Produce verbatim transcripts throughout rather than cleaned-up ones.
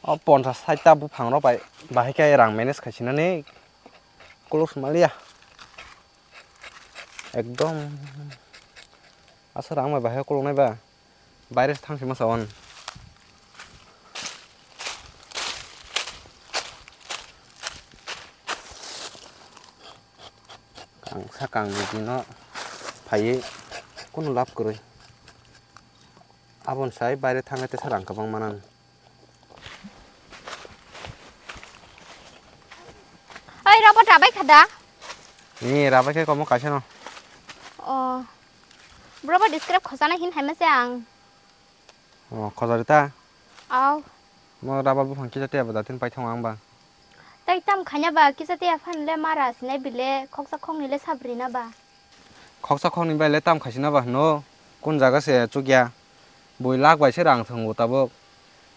O ponchas sait ta buphang rok bai bahai khe rang manage khai sinani kuluk sumaliya. Ekdom asa rang bai bahai kuluknai ba. Baire se thang sima sa on. Kang sakang ni dino phaiwi kunu lab kwrwi. Aboni sai baire thangwi tesa rang kwbang manan. Oi, Robert rabai kha da? Ni rabai khe komo kaisa no. Oh. Robert describe khosana hin hai ma se ang. Oh, khojari ta? Aw. Mo rubber buphang kisa tiya ba datin pai thong ang ba. Tai tam khanya ba kisa tiya phan le mara sinai bile khoksa khokni le sabri na ba. Khoksa khokni bai le tam khaisina ba hwno, kun jaga se chukya. Bui lakh bai se rang thwngo tabuk.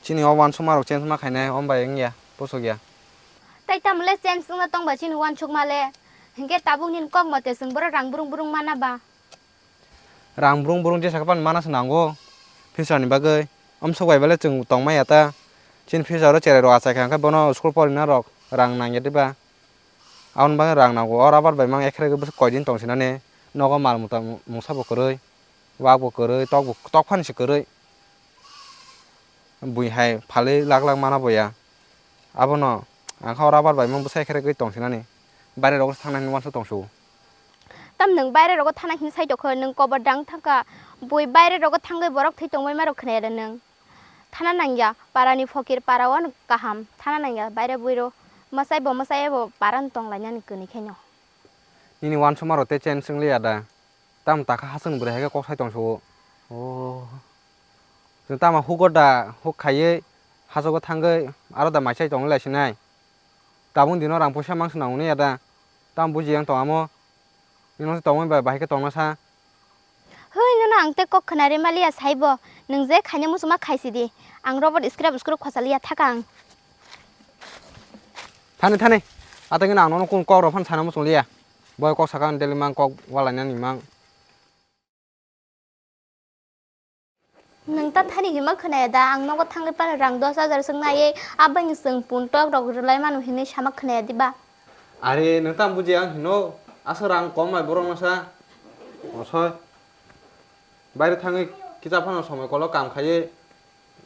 Chini o uansukma rok change ma khainai, om bai wngya, pusukya. Tai tamo le change wngna tong ba chini uansukma le. Hinkhe tabuk nini kok mote chwng boro rang brung brung mana ba. Rang brung brung jesa khe phano mana se nango, future ni bagwi. Om sok bai bale chwng tong maya ta. Chini future o cherai rok achai kha, hwnkhe bono school porina rok rang nangya diba. Aboni bagwi rang nango, o rubber bai mang ekhere koi din tong sinani, nogo mal mota mungsa bo kwrwi, wak bo kwrwi, tok bo, tok phani se kwrwi, bui hai phalwi lak lak mana bo ya. Abono ang kha o rubber bai mang bwsa ekhere koi tong sinani, baire rogo thangna hinwi uansuk tong su. Tam nwng baire rogo thana hin sai tokho, nwng kobo dang thangkha, bui baire rogo thangwi borok thwi tongbai ma rok khwnaya da nwng. Thana nangya, parani phokir para-o kaham, thana nangya, baire buiro mwsai bo mwsai abo parano tonglainani kwnwi khaino. Nini uansukma rok tei chen swngliya da? Tamo takha hachwkni bwrwi hai khe kok sai tong su-o. Oh. Chwng tamo hugo da, huk khaiwi hachugo thangwi aro da mai chai tongwi lai sinai? Tabuk dino rang puisa mang swnam hwnwi ya da? Tamo buji yang tong amo? Nino se tongwi bai bahai khe tongna sa? Hoi, nono ang tei kok khwnari maliya saibo. Nwng je khaina muchungma khaisidi. Ang robot scrap scrap khosaliya thakang. Thani, thani. Atagino ang nono kung kok rok phano sana muchungliya. Boi kok saka ang daily mang kok walainani mang. Nwng ta thani hima khwnaya da, ang nogo thangwi phano rang dos hajar swngnai, aboni chwng puntok rok rwlai mano hinwi sama khwnaya diba? Are, nwng tamo buji ang hino, aswk rang kom bai borok no sa. Osoi. Baire thangwi kisa phano somoi kolo kam khaiwi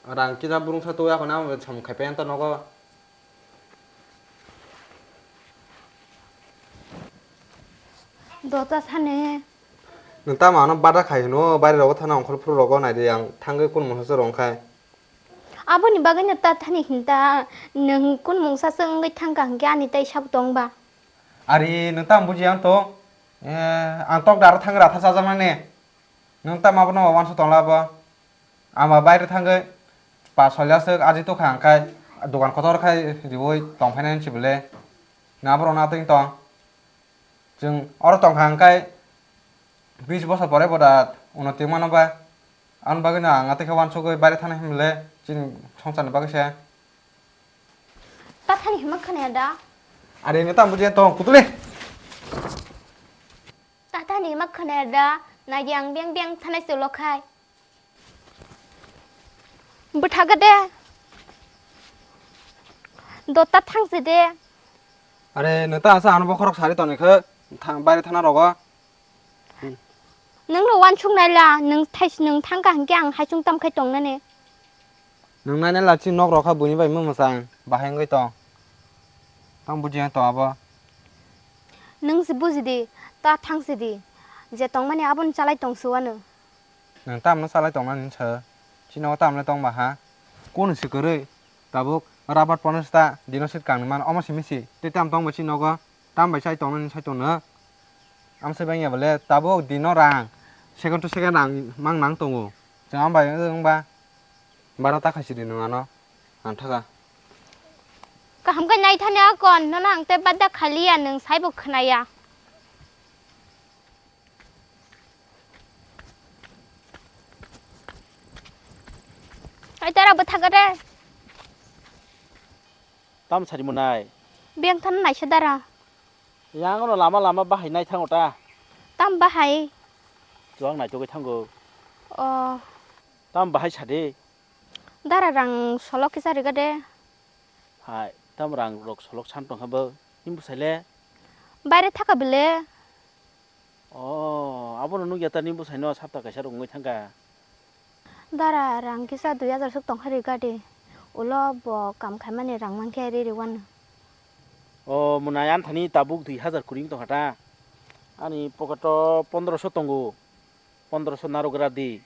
rang kisa burungsa twi akhone amo samung khai paiya ta nogo. Dota sane. Nwng tamo ano bada khai hino, baire rogo thana ongkhor phuru rogo naidi ang thangwi kun mungsa se rong khai. Aboni bagwino ta thani hinta, nwng kun mungsa se wngwi thangkha hinkhe ani tai sabo tong ba? Ari nwng tamo buji ang to, eh, ang tok daro thangwi ratha chajaknani. Nwng tamo abono uansuk tongla bo? Ama baire thangwi pa solya swk aji tokha hwnkhai dogan kotor khai riwi tongphainani si bwle. Nabo rwna tong tong. Chwng oro tongkha hwnkhai bis bosor pore bo da unnoti mano ba. Aboni bagwino ang atwi khe uansugwi baire thana himle chini songsarni bagwi se. Tathani hima khwnaya da? Are nwng tamo buji tong kutule. Tathani hima khwnaya da? Naidi ang beng beng thanai se lokhai. Bwthaga de. Dota thangsi de. Are nwng ta asa ano bokhorok sari toni khe baire thana rogo. Nwng rw uansuk naila, nwng thais nwng thangkha hinkhe ang haichung tamkhai tongnani. Nwng naina lachi nok rokha buini bai mung mwchang bahai wngwi tong. Tang buji yang tong abo. Nwng se buji di, ta thang se di. Je tongmani abono chalai tong se uanw. Nwng tamno chalai tongnani sa? Chini nogo tamle tong ba ha? Kunu se kwrwi? Tabuk rabar pono sta dino sit kang man omo simi si. Tei tam tong ba chini nogo? Tam bai chai tongnani sai tongno? Amsai bangya bole tabuk dino rang second to second rang mang nang tongo. Chwng am bai wng ba baro ta khaisidi nwng ano ang thaga. Kaham khe naithani akon, nono ang tei bada khaliya, nwng saibo khwnaya. Ai tara bwthago de. Tam sari monai. Beng thana naisa dara. Yang no lama lama bahai nai thango ta. Tam bahai. Tuang nai togoi thango. Oh. Tam bahai sadi. Dara rang solo kisa riga de. Hai, tamo rang rok solok san tongkha bo, nini bwsai le? Baire thaka bele. O, abono nukya ta nini bwsai no sapta kaisa rok wngwi thangkha. Dara, rang kisa dui hajar suk tongkha ri gadi. Ulo bo kam khaimani rang mankhe ri ri wano. O, mwnai anthani tabuk dui hajar kwrwi wng tongkha ta. Ani pocket o pondroso tongo. Pondroso narwk gra di.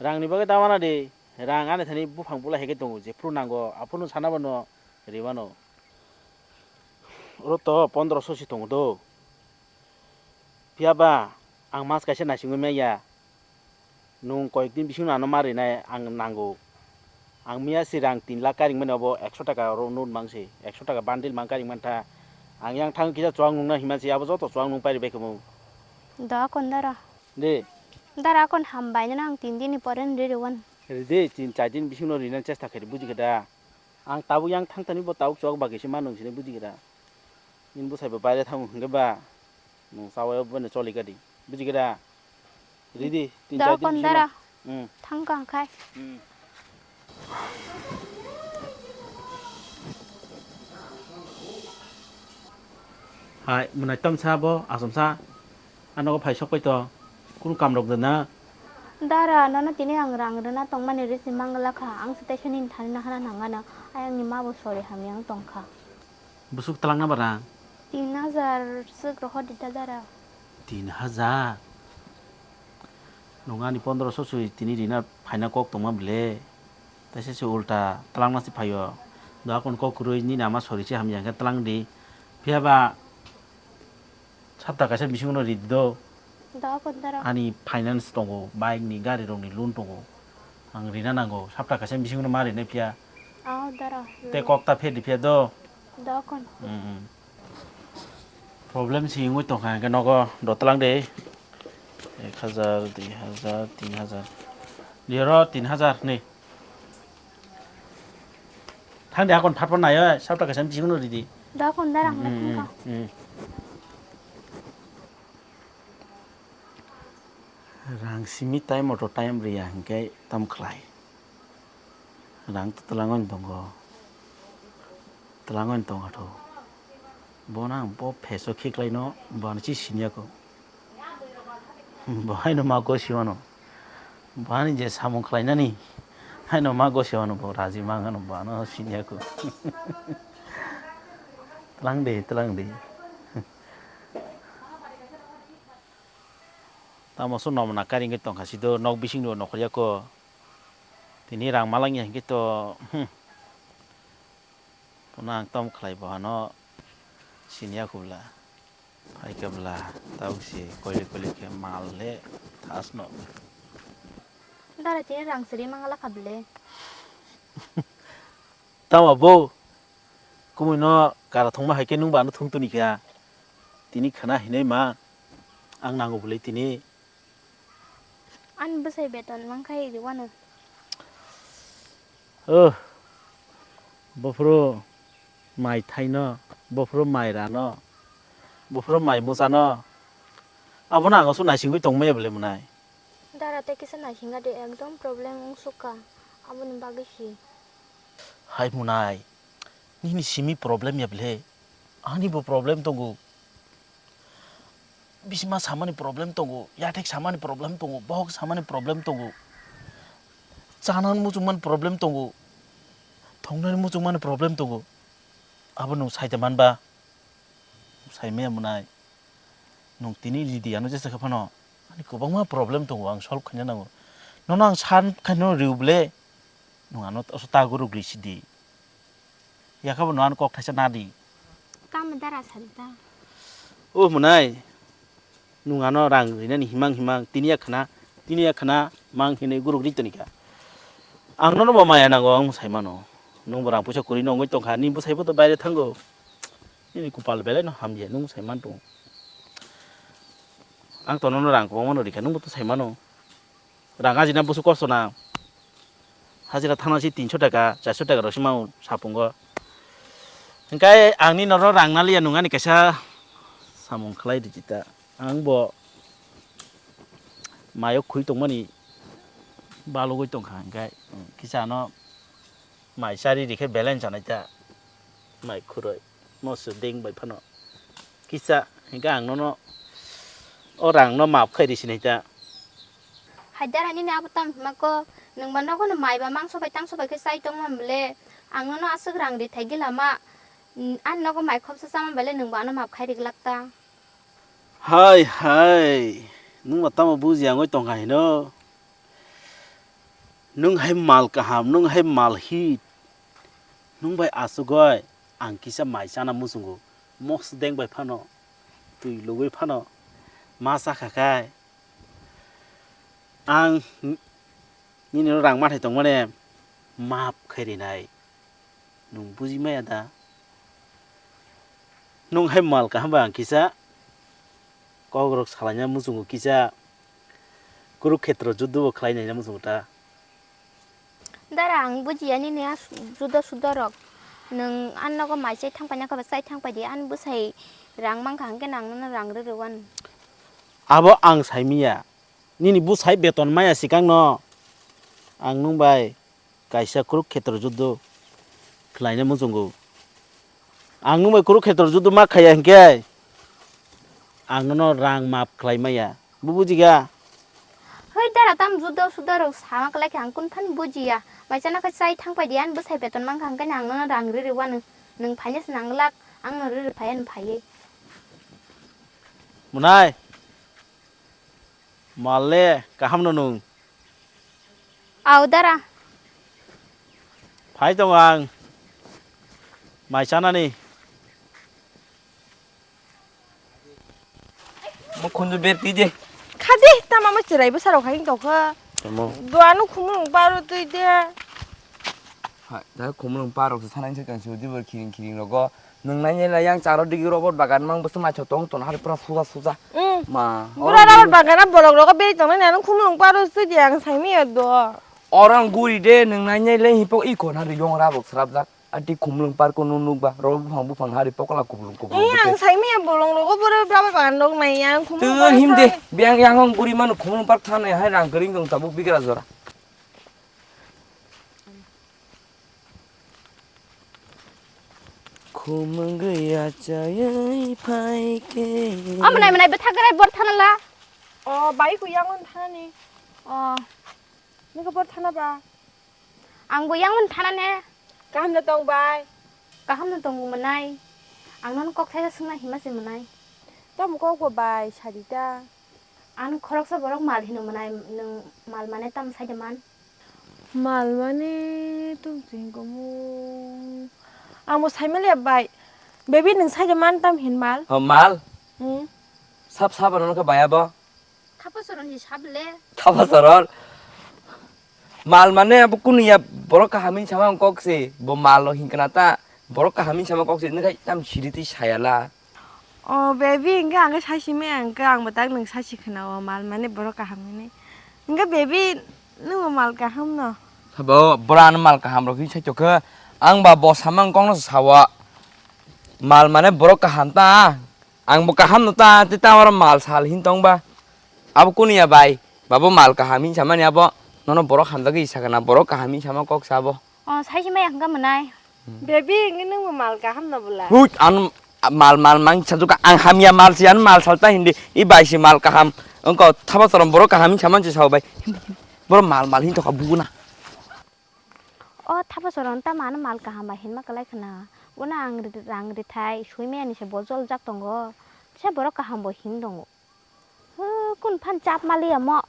Rangni bagwi ta wana di. Rang ani thani buphang bulai hai khe tongo, jephru nango, aphuru sana bono ri mano. Oro to pondroso se tongo do. Phiya ba ang mas kaisa naisingwi manya. Nwng koyek din bisingo ano ma rinai ang nango. Ang miya si rang tin lakh karing mani obo ekso taka oro note mang se, ekso taka bundle mang karing mantha. Ang yang thang kisa chuang nungna hima se abo joto chuang nung pari bai khe mung. Da kon dara. De. Dara kon hambai nang tin din ni pore nri ri wan. Ridi, tin char din bisingo rina chesta khe buji khe da. Ang tabuk yang thang tani bo tabuk chok bagwi se ma nung sini buji khe da. Nini bwsai bo baire thango hwnkhe ba, nwng chawi o bini choli kadi. Buji khe da? Ridi, tin char din bisingo. Da kon dara. Hmm. Thang kang khai. Hmm. Hai, mwnai tamsa bo, asomsa. Ano phai sok pai to. Kunu kam rok da na? Dara, nono tini ang rang rwna tongmani risi mangla kha. Ang se teisa nini thani nahana nangano. Ayang ni ma bo sori hamya wng tong kha. Busuk talangna bara? Tin hajar swk rohor di da dara. Tin hajar? Nwng ani pondroso swi tini rina phaina kok tongma bwle. Taisa se ulta talangna se phaio. Do akon kok kwrwi nini ama sori se hamya hwnkhe talang di. Phiya ba sapta kaisa bisingo no ridi do. Da kon dara. Ani finance tongo, bike ni, gari rok ni loan tongo. Ang rina nango, sapta kaisa bisingo no ma rinai phiya. Aw, dara. Tei kok ta phe di phiya do. Da kon. Mm, mm. Problem si wngwi tongkha hwnkhe nogo dotlang de. Ek hajar, dui hajar, tin hajar. Diyoro tin hajar ni. Thang de akon phatpha nayo, sapta kaisa bisingo no ridi. Da kon dara. Mm, mm, mm. Rang simi time auto time riya hwnkhe tam khlai. Rang to twlangwi tongo. Twlangwi tongkha tho. Bono ang bo pheso khiklaino, bono chi siniya kho. Bo haino ma gosi mano. Bo ani je samung khlainani, haino ma gosi mano bo raji mangano bono siniya kho. Twlang de, twlang de. Tamo so nomna karingwi tongkha sido nok bisingno nokhorya ko. Tini rang malangya hinkhe to, hmm. Bono ang tom khlai bo hano siniya khubla. Phaikhe bwla tabuk se koile koile khe mal le thasno. Dara tini rang siri mangala kha bwle. Tamo bo, kumui no kara thongma hai khe nung ba ano thung tuni kha. Tini khana hinai ma, ang nango bwle tini. Ani bwsai beton mang khai ri wano. Oh, bophuru mai thaino, bophuru mai rano, bophuru mai muchano. Abono ang aswk naisingwi tongmaya bwle mwnai. Dara tei kisa naisingya de ekdom problem wngsukha. Aboni bagwi si. Hai mwnai, nini simi problem ya bwle? Ani bo problem tongo. Bisima samani problem tongo, yathek samani problem tongo, bohok samani problem tongo, chanani muchungmani problem tongo, thongnani muchungmani problem tongo. Abo nwng saida manba? Saimaya mwnai. Nwng tini ridi ano jesa khe phano ani kwbangma problem tongo, ang solve khaina nango. Nono ang san khaino riu bwle, nwng ano ta guruk ri sidi. Yakha bo nwng ano kok thaisa nadi. Tamo dara sadi ta. O mwnai, nwng ano rang rinani himang himang, tini ya khna, tini ya khna mang hinwi guruk ri tonika. Ang nono bo maya nango, ang sai mano. Nwng bo rang puisa kwrwi no wngwi tongkha, nini bwsai bo to baire thango. Nini kupal belai no hamya, nwng sai man tongo. Ang to nono rang kwbangma no rikha, nwng bo to sai mano. Rang ajina busu kosto na. Hajira thana si tinso taka, charso taka rok si mau sapungo. Hingkai ang ni noro rang naliya nung ani kaisa samung khlai di chita. Ang bo mayo khui tongmani balugwi tongkha, hingkai kisa ano Mai chari rikhe balance anai ta. Mai khuroi. Moso deng bai phano. Kisa, hingke ang nono o rang no map khai risi nai ta. Hai dara nini abo tam hima kok, nwng ba nogo no mai ba mangso bai tangso bai khe chai tongma bole, ang nono aswk rang ri thai gila ma, mm, ani nogo mai khopsa chama bole nwng ba ano map khai ri glak ta. Hai hai, nwng ba tamo buji ang oi tong kha hino. Nwng hai mal kaham, nwng hai mal hit. Nwng bai asugoi ang kisa mai chana muchungo. Mos deng bai phano, twi lugui phano ma cha kha khai. Ang nini rang mathai tongmani map khai rinai. Nwng buji maya da? Nwng hai mal kaham bai ang kisa kokrok salaina muchungo kisa Kurukhetro juddo bo khlai naina muchungo ta. Dara, ang bujiya nini a su-, juda suda rok. Nwng ani nogo mai chai thang paina khe ba chai thang pai di, ani bwsai rang mankha hwnkhe nang nono rang rw rw wano. Abo ang saimiya. Nini bwsai beton maya sikang no. Ang nwng bai kaisa Kurukhetro juddo khlaina muchungo. Ang nwng bai Kurukhetro juddo ma khaiya hwnkhe ang nono rang map khlai maya. Bo bujiga? Hoi, dara tam juda suda rok sama kwlai khe ang kun phan bujiya. Mai chana khe chai thang pai di, ani bwsai beton mankha hwnkhe ang nono rang rw rw wano. Nwng phaina se nang glak, ang no rw rw phai ani phaiwi. Munai. Mal le kaham no nwng? Au dara. Phai tongo ang mai chanani. Mo khunju ber twi de. Kha de, tama mo cherai bwsa rok hai tong kha. Tamo. Duano khumulwng paro twi de. Hai, da khumulwng parok se sanai se tong se udi bor khiring khiring rogo. Nwng nai nai yang charo digi robot bagan mang bwsa mai tong ton hari pura suja suja. Mm. Ma. Bura robot bagan a bolok rogo beri tong nai nang khumulwng paro twi de ang sai mi do. Orang guri de nwng nai nai le hipok i kon hari yong rabok srapjak. Ati khumlwng park no nukba, rw buphang buphang hari pokla kuplung kuplung. Eh, ang sai miya bolong rogo boro baba bagan rok nai yang khumlwng. Tun him de, biang yang ang guri mano khumlwng park thang nai hai rang kering tong tabuk bigra jora. Khumung gaya chayai phai ke. Am nai manai bethak rai bor thana la. O bai ku yang on thani. O. Nungkha bor thana ba. Ang bo yang on thana ne. Kaham no tong bai. Kaham no tong manai. Ang non kok thaisa sungna hima se manai. Tam kok bo bai sadi ta. Ang khoroksa borok mal hino manai, nwng mal mane tam sai de man. Mal mane tong sing komo. Ang bo sai mali bai. Baby nwng sai de man tam hin mal. O mal. Hmm. Sab sab ano kha bai abo. Thapa soron hisab le. Thapa soron. Mal mane abo kunu ya borok kaham hin sama kok se. Bo mal lo hin kana ta. Borok kaham hin sama kok se. Nang tam siri twi sayala. O baby, hingke ang khe saisi maya hingke ang bo tak nwng saisi khna o mal mane borok kaham hini. Hingke baby, nwng bo mal kaham no? Sabo, bora ano mal kaham rok hin sai tokhe. Ang ba bo samang kong no sawa. Mal mane borok kaham ta. Ang bo kaham no ta, tei ta oro mal sal hin tong ba. Abo kunu ya bai? Babo mal kaham hin samani abo. Nono borok hamjagwi sakana, borok kaham hin sama kok sa abo. O, saisi maya hingka mwnai. Baby, ngi nung bo mal kaham no bwla? Hui, ano mal, mal mang sajuka ang hamya mal si, ano mal salta hindi. I bai si mal kaham. Engko thapa sorom borok kaham hin saman si sao bai. Borok mal, mal hin toka buguna. O thapa sorom ta mano mal kaham bai hinma kalai khna. Bona ang ri-, rang rithai, sui maya ni se bojol jak tongo. Se borok kaham bo hin tongo. Huh, kun phan chap maliya mo.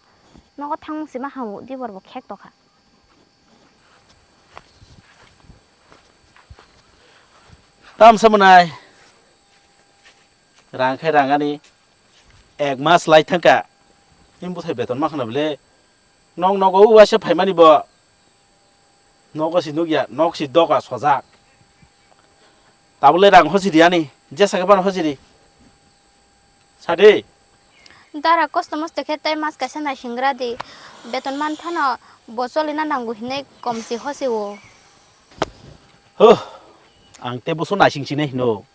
Nogo thang sima hamu, dibor bo khek tokha. Tamsa mwnai. Rang khai rang ani. Ek mas lai thangka. Ning bwthai beton ma khna bele. Nong nogo uaisa phaimani bo. Nogo si nukya, nok si doga sojak. Tabule rang hosi riyani, jesa khe bana hosi ri. Sadi. Dara kosto mosto khe tei mas kaisa naisingra di. Beton man phano bo cholina nango hinwi kom si hosi o. Huh, ang tei boso naising sinai hino.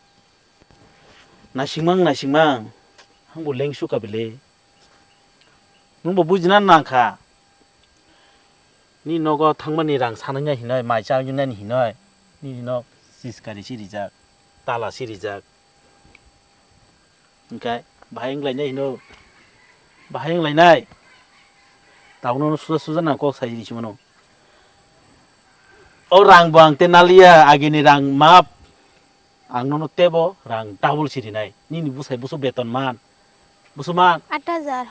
Naisingmang, naisingmang, hangbo lengsu kabile. Nwngbo bujina nangkha. Ni nogo thangmani rang sanai hinoi, mai cha nani hinoi. Ni nok siskari si rijak, tala si rijak. Hingke bahai wnglainai hino, bahai wnglainai. Tabukno suja suja nang kok sai ri simono. O rang bo ang te naliya, agini rang map. Ang nono tebo rang double si rinai. Nini bwsai busu beton man. Busu man. Aat hajar.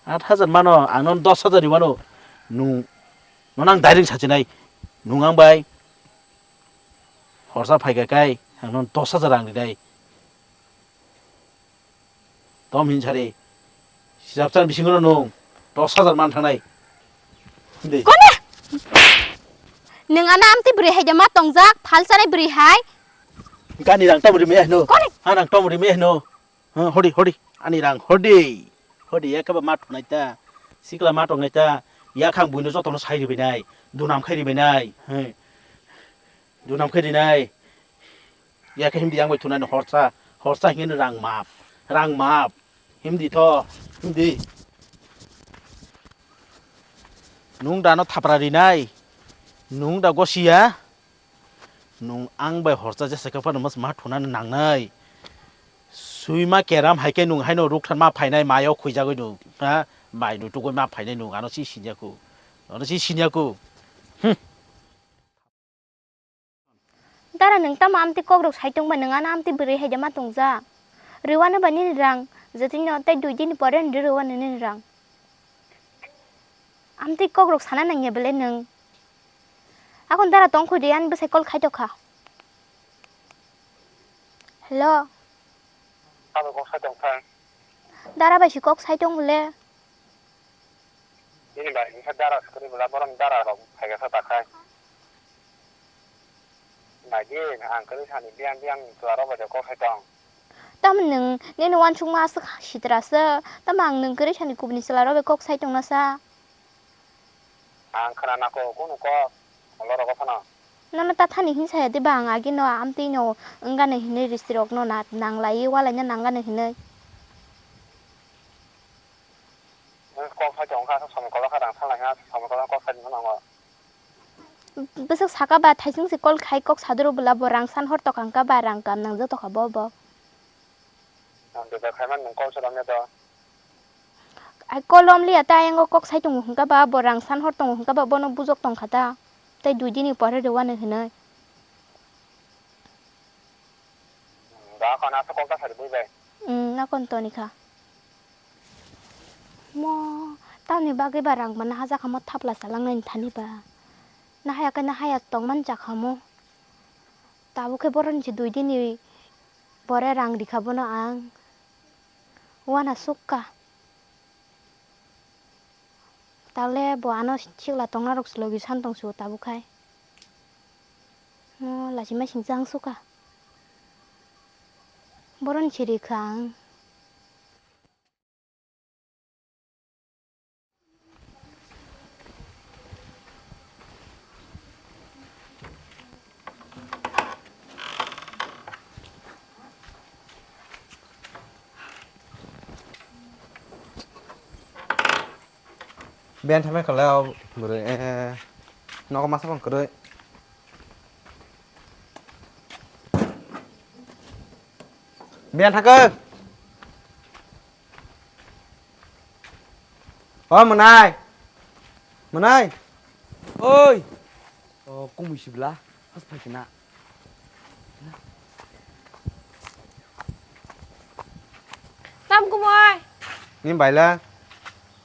Aat hajar mano, ang nono dos hajar ri mano. Nung, nono ang direct sachinai. Nung ang bai horsa phaika kai, ang nono dos hajar rang rinai. Tom hin sari. Sirapsan bisingo nung dos hajar man thangnai. Hindi. Kone? Nung ana amtwi bwrwi hai de ma tongjak, phalsani bwrwi hai. Gani rang tom ri me no. Kone? Anang tom ri me no. Ha, hodi, hodi. Ani rang hodi. Hodi ya kaba ma thunai ta. Sikla ma tongnai ta. Ya khang buino jotono sai ri binai. Dunam khai ri binai. He. Dunam khai ri nai. Ya khe himdi yang bai thunani horsa, horsa hingke rang map, rang map. Himdi tho, himdi. Nung da no thapra rinai, nung da gosiya, nung ang bai horsa jesa khe phano mas ma thunani nangnai. Suima keram hai khe nung haino rukthar ma phainai, mayo khuijagwi nung, ha? Mai nutugwi ma phainai nung, ano si sinyaku, ano si sinyaku. Hmm. Dara, nwng tamo amtwi kokrok sai tongba, nwng ano amtwi bwrwi hai de ma tongja? Rwano ba nini rang, jotino tei dui dini pore ni rwano nini rang. Amtwi kokrok sana nangya bele nwng. Akon dara tongkhu de, ani bwsai call khai tokha. Hello. Abo kok sai tongkha. Dara bai si kok sai tong bele. Bini bai wngkha dara swkari bwla, borok dara rok phaikha sa takhai. Naidi, ang kwrwi sani biyang biyang chwla rok bai kok sai tong. Tamo nwng nini uansukma aswk sitra se, tamo ang nwng kwrwi sani kubuni chwla rok bai kok sai tongna sa. Ang khwna nako kunu kok, olorok phano. Nono ta thani hin saya de ba ang agi no amtwi no wngano hinwi risi rok no na nanglai, walai no nangano hinwi. Nwng kok sai tong kha, aswk somoi kolok kha, rang salai kha, aswk somoi kolok kok sai tongma nango. Bwswk saka ba, thaising se call khai kok sadoro bwla, bo rang san hor tokang ka ba, rang kam nang jak tokha bo, bo. Ang bebak khai man nwng call se romya to. Ai call romliya ta, ayango kok sai tongo hwnkha ba, bo rang san hor tongo hwnkha ba, bono bujok tongkha ta. Tei dui dini pore rwano hinwi. Ba kon aswk kok ta sari bui bai. Hmm, nakon toni kha. Mo, tamni bagwi ba rang ba naha jakha mo thapla chalangnaini thani ba. Nahaya khe nahaya tongmani jakha mo. Tabuk khe boroni se dui dini pore rang rikha bono ang. Uana sukha. Tale bo ano sikla tongna rok logi san tong su tabuk khai. Mo lachima singcha ang sukha. Boroni se rikha ang. Ben thamai khalai o bwrwi, eh, nogo masa phang kwrwi. Ben thangkhe. O mwnai. Mwnai. Oi. O kumui sibla. Has phai kena. Tam kumui. Ni baila.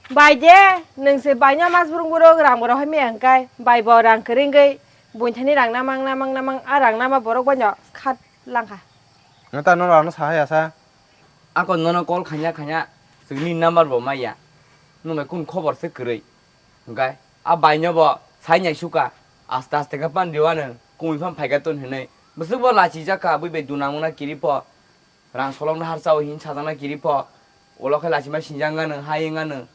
Bai de, nwng se baino mas burung burung rang borok hai maya hwnkhe. Bai bo rang kwrwi wngwi. Buini thani rang namang namang namang a rang nama borok baino khat langkha. Nata no rano sahaya sa. Ako nono call khanya khanya, chwngni number bo maya. Nwng bai kun khobor se kwrwi. Hwnkhe a baino bo sai nai suka. Aste aste khe pan diwano kumui phan phaika ton hinwi. Bwswk bo lachi jakha bui bai duna muna kiri pho. Rang solong na harsa o hin sajana kiri pho. Ulo khe lachi ma sinjang gano, hai wng gano.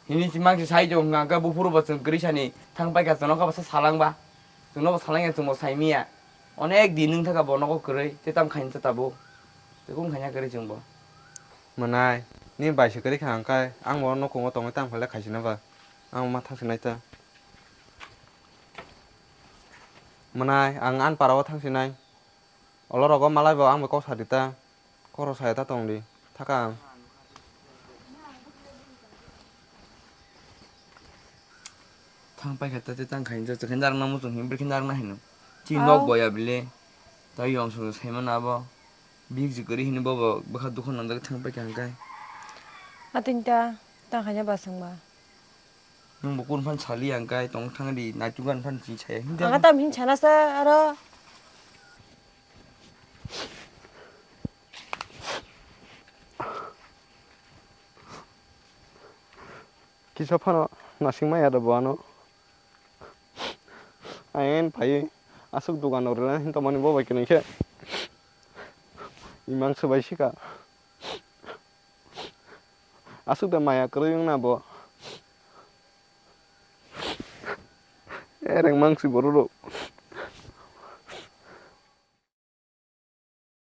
Hini si mangsi sai tong hwnkha hwnkhe buphuru bo chwng kwrwi sani thang paikha chwngno khe bo sa salangba. Chwngno bo salangya chwngbo saimiya. Onek din wng thaka bo nogo kwrwi tei tam khaini ta tabuk. Tei kung khaina kwrwi chwngbo. Mwnai, ni bai se kwrwi kha hwnkhe ang bo nukhungo tongwi tam khaile khaisino ba. Ang ma thang sinai ta. Mwnai, ang ani para o thang sinai. Olo rogo malai bo ang bai kok sa di ta. Kok rw saya ta tong di. Thaka ang. Thang paikha ta tei tang khainjak, chwkhe narwkna muchung hinwi bwrwkhe narwkna hino. Chini nok boya bile. Ta yong song sai mano abo. Bihik kwrwi hinwi bobo bwkha dukha nangjak thang paikha hwnkhe. Ating ta tang khaina basang ba. Nwng bo kun phan sali ang kai tong thang di naituk gan phan chini saya. Ang tam hin sana sa aro. Kisa phano nasing maya da bo ano. Ayen phai aswk dugan rw hin tomani bo bai kini khe. Imang swbai sika. Aswk da maya kwrwi wngna bo. Ereng mangsi borok rok.